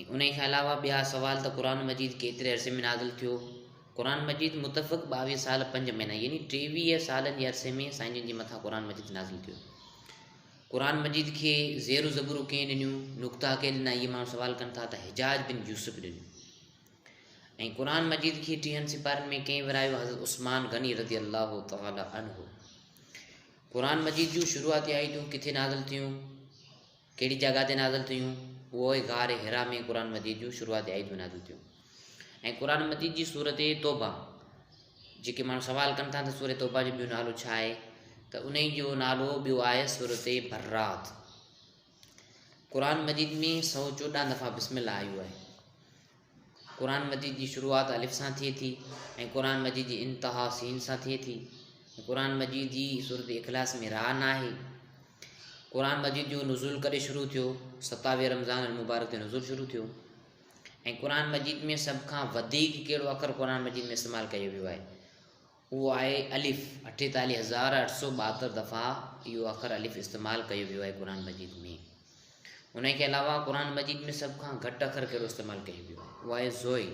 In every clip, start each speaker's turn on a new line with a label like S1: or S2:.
S1: ۽ انهي کان علاوه ٻيا سوال ته قرآن مجيد ڪيتري عرصي ۾ نازل ٿيو؟ قرآن مجيد متفق 22 سال 5 مهينا يعني 23 سالن جي عرصي ۾ سائين جن جي مٿان قرآن مجيد نازل ٿيو. قرآن مجيد کي زير و زبرون ڪنهن ڏنيون، نقطا ڪنهن ڏنا اهي ماڻهو سوال ڪن ٿا ته حجاج بن يوسف ڏنيون. ۽ قرآن مجيد کي 30 سپارن ۾ ڪنهن ورهايو؟ حضرت عثمان غني رضي الله تعالٰي عنه. قرآن مجيد جون شروعاتي آيتون ڪٿي نازل ٿيون؟ ڪهڙي جڳهه تي نازل ٿيون؟ اهو آهي غار حرا ۾ قرآن مجيد جون شروعاتي آيتون نازل ٿيون. ۽ قرآن مجيد جي سورت توبه جيڪي ماڻهو سوال ڪن ٿا ته سورة توبه جو ٻيو نالو ڇا آهي ته انهي جو نالو ٻيو آهي سورت برات. قرآن مجيد ۾ 114 دفعا بسم الله آيو آهي. قرآن مجيد جي شروعات الف سان ٿئي ٿي ۽ قرآن مجيد جي انتها سين سان ٿئي ٿي. قرآن مجيد جي سورت اخلاص ۾ را ناهي. قرآن مجيد جو نزول ڪڏهن شروع ٿيو؟ 27 رمضان المبارڪ تي نزول شروع ٿيو. ۽ قرآن مجيد ۾ سڀ کان وڌيڪ ڪهڙو اکر قرآن مجيد ۾ استعمال ڪيو ويو آهي؟ اهو آهي الف. 48872 دفعا اهو اکر الف استعمال ڪيو ويو آهي قرآن مجيد ۾. ان کي علاوه قرآن مجيد ۾ سڀ کان گهٽ اکر ڪهڙو استعمال ڪيو ويو آهي؟ اهو آهي زوئي.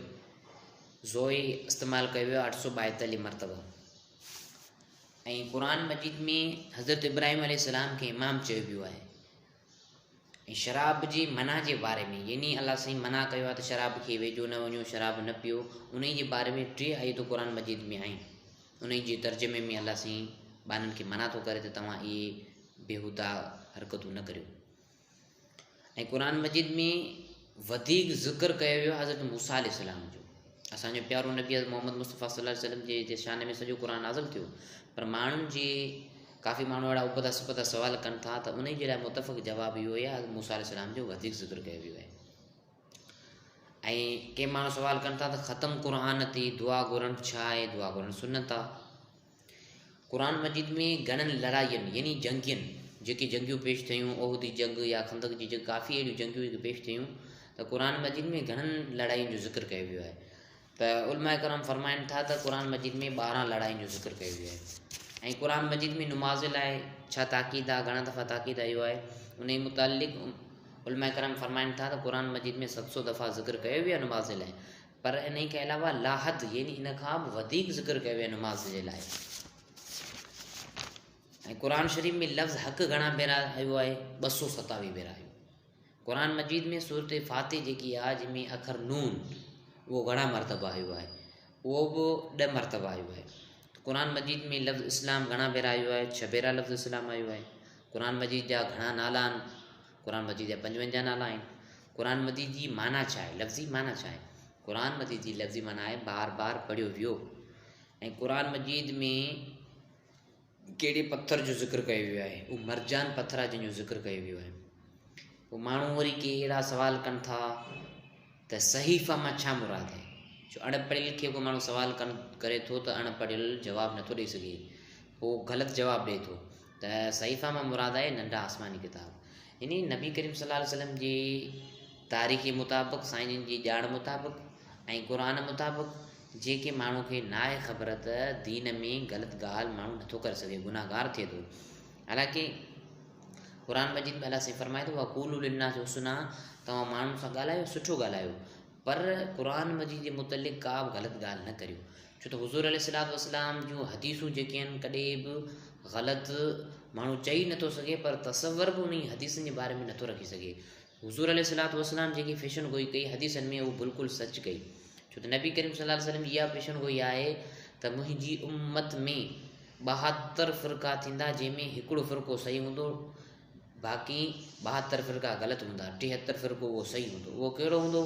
S1: زوئي استعمال ڪيو ويو آهي 842 مرتبه. ۽ قرآن مجيد ۾ حضرت ابراهيم عليه السلام کي امام چيو ويو آهي. ۽ شراب جي منع جي باري ۾ يعني الله سائين منع ڪيو آهي ته شراب کي ويجهو نه وڃو، شراب نه پيئو، انهي جي باري ۾ 3 آيتون قرآن مجيد ۾ آهن. انهي جي ترجمي ۾ الله سائين ٻانهن کي منع ٿو ڪري ته توهان اهي بيهوده حرڪتون نه ڪريو. ۽ قرآن مجيد ۾ وڌيڪ ذڪر ڪيو ويو آهي حضرت موسيٰ عليه السلام جو. اسان جو پيارو نبي حضرت محمد مصطفيٰ صلي الله عليه وسلم جي شان ۾ سڄو قرآن نازل ٿيو، پر ماڻهن جي ڪافي ماڻهو اهڙا ابتا سپتا سوال ڪن ٿا ته انهي جي لاء متفق جواب اهو ئي آهي حضرت موسيٰ عليه السلام جو وڌيڪ ذڪر ڪيو ويو آهي. ۽ ڪي ماڻهو سوال ڪن ٿا ته ختم قرآن تي دعا گهرڻ ڇا آهي؟ دعا گهرڻ سنت آهي. قرآن مجيد ۾ گهڻن لڙائين يعني جنگين جيڪي جنگيون پيش ٿيون، احد جي جنگ يا خندق جي جنگ، ڪافي اهڙيون جنگيون جيڪي پيش ٿيون ته قرآن مجيد ۾ گهڻن لڙائين جو ذڪر ڪيو ويو آهي. ته علماء ڪرام فرمائن ٿا ته قرآن مجيد ۾ 12 لڙائين جو ذڪر ڪيو ويو آهي. ۽ قرآن مجيد ۾ نماز لاء ڇا تاڪيد آهي، گهڻا دفعا تاڪيد آيو آهي، انهي متعلق علماء ڪرام فرمائن ٿا ته قرآن مجيد ۾ 700 دفعا ذڪر ڪيو ويو آهي نماز لاء، پر انهي کان علاوه لاحد يعني ان کان به وڌيڪ ذڪر ڪيو ويو آهي نماز جي لاء. ۽ قرآن شريف ۾ لفظ حق گهڻا ڀيرا آيو آهي؟ 227 ڀيرا آيو. قرآن مجيد ۾ سورت فاتح جيڪي آهي جنهن ۾ اکر نون اهو گهڻا مرتبا آيو آهي؟ اهو به 10 مرتبا آيو آهي. قرآن مجيد ۾ لفظ اسلام گهڻا ڀيرا آيو آهي؟ 6 ڀيرا لفظ اسلام آيو آهي. قرآن مجيد جا گهڻا نالا آهن؟ قرآن مجيد جا 55 نالا آهن. قرآن مجيد جي معنيٰ ڇا آهي؟ لفظي معنيٰ ڇا آهي؟ قرآن مجيد جي لفظي معنيٰ آهي بار بار پڙهيو ويو. ۽ قرآن مجيد ۾ ڪهڙي پٿر جو ذڪر ڪيو ويو آهي؟ اهو مرجان پٿر آهي جنهن جو ذڪر ڪيو ويو آهي. پوء ماڻهو وري ڪي اهڙا سوال ڪن ٿا ته صحيفه مان ڇا مراد آهي؟ جو اڻ پڙهيل کي ڪو ماڻهو سوال ڪري ٿو ته اڻ پڙهيل جواب نٿو ڏئي سگهي، پوء غلط جواب ڏئي ٿو ته صحيفه مان مراد آهي ننڍا آسماني ڪتاب. يعني نبي ڪريم صلي الله عليه وسلم جي تاريخي مطابق، سائين جن جي ڄاڻ مطابق ۽ قرآن مطابق جيڪي ماڻهو کي ناهي خبر ته دين ۾ غلط ڳالهه ماڻهو نٿو ڪري سگهي، گناهگار ٿئي ٿو. حالانڪه قرآن مجيد ۾ الله سائين فرمائي ٿو وقولوا للناس حسنا، توهان ماڻهن سان ڳالهايو سٺو ڳالهايو، پر قرآن مجيد جي متعلق ڪا به غلط ڳالهه نه ڪريو، ڇو ته حضور عليه الصلوة والسلام جون حديثون جيڪي آهن ڪڏهن به غلط ماڻهو چئي نٿو سگهي، پر تصور به انهي حديثن جي باري ۾ نٿو رکي سگهي. حضور عليه الصلوة والسلام جيڪي پيشن گوئي ڪئي حديثن ۾ اهو بلڪل سچ ڪئي، ڇو ته نبي ڪريم صلي الله عليه وسلم جي اها پيشن گوئي آهي ته منهنجي امت ۾ 72 فرقا ٿيندا، جنهن ۾ هڪڙو فرقو صحيح هوندو، باقي 72 فرقا غلط هوندا، 73 فرقو اهو صحيح هوندو. اهو ڪهڙو هوندو؟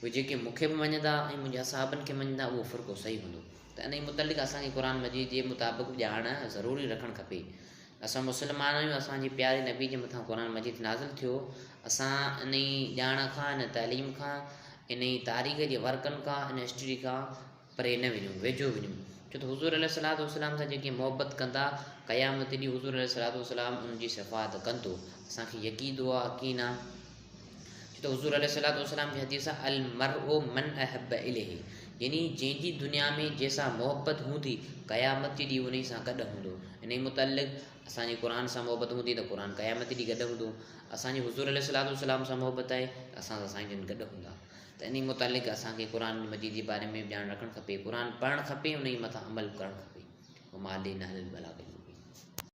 S1: اهي جيڪي مون کي به مڃندا ۽ منهنجي اصحابن کي مڃندا، اهو فرقو صحيح هوندو. ته انهي متعلق اسان کي قرآن مجيد جي مطابق ڄاڻ ضروري رکڻ کپي. اسان مسلمان آهيون، اسان جي پياري نبي جي مٿان قرآن مجيد نازل ٿيو، اسان انهي ڄاڻ کان، ان تعليم کان، انهي تاريخ جي ورقن کان، ان هسٽري کان پري نه وڃون، ويجهو وڃون، ڇو ته حضور عليه الصلوة والسلام سان جيڪي محبت ڪندا، قيامت ڏينهن حضور عليه الصلوة والسلام انهن جي شفاعت ڪندو. اسان کي يقين آ، يقين آ، ڇو ته حضور عليه الصلوة والسلام جي حديث آ، المرء من احب اليه، يعني جنهن جي دنيا ۾ جنهن سان محبت هوندي، قيامت جي ڏينهن انهي سان گڏ هوندو. انهي متعلق اسان جي قرآن سان محبت هوندي ته قرآن قيامت ڏينهن گڏ هوندو. اسان جي حضور عليه الصلوة والسلام سان محبت آهي ته اسان سان سائين جن گڏ هوندا. ته انهي متعلق اسان کي قرآن مجيد جي باري ۾ ڄاڻ رکڻ کپي، قرآن پڙهڻ کپي انهي مٿان عمل ڪرڻ کپي. وما علينا الا البلاغ المبين.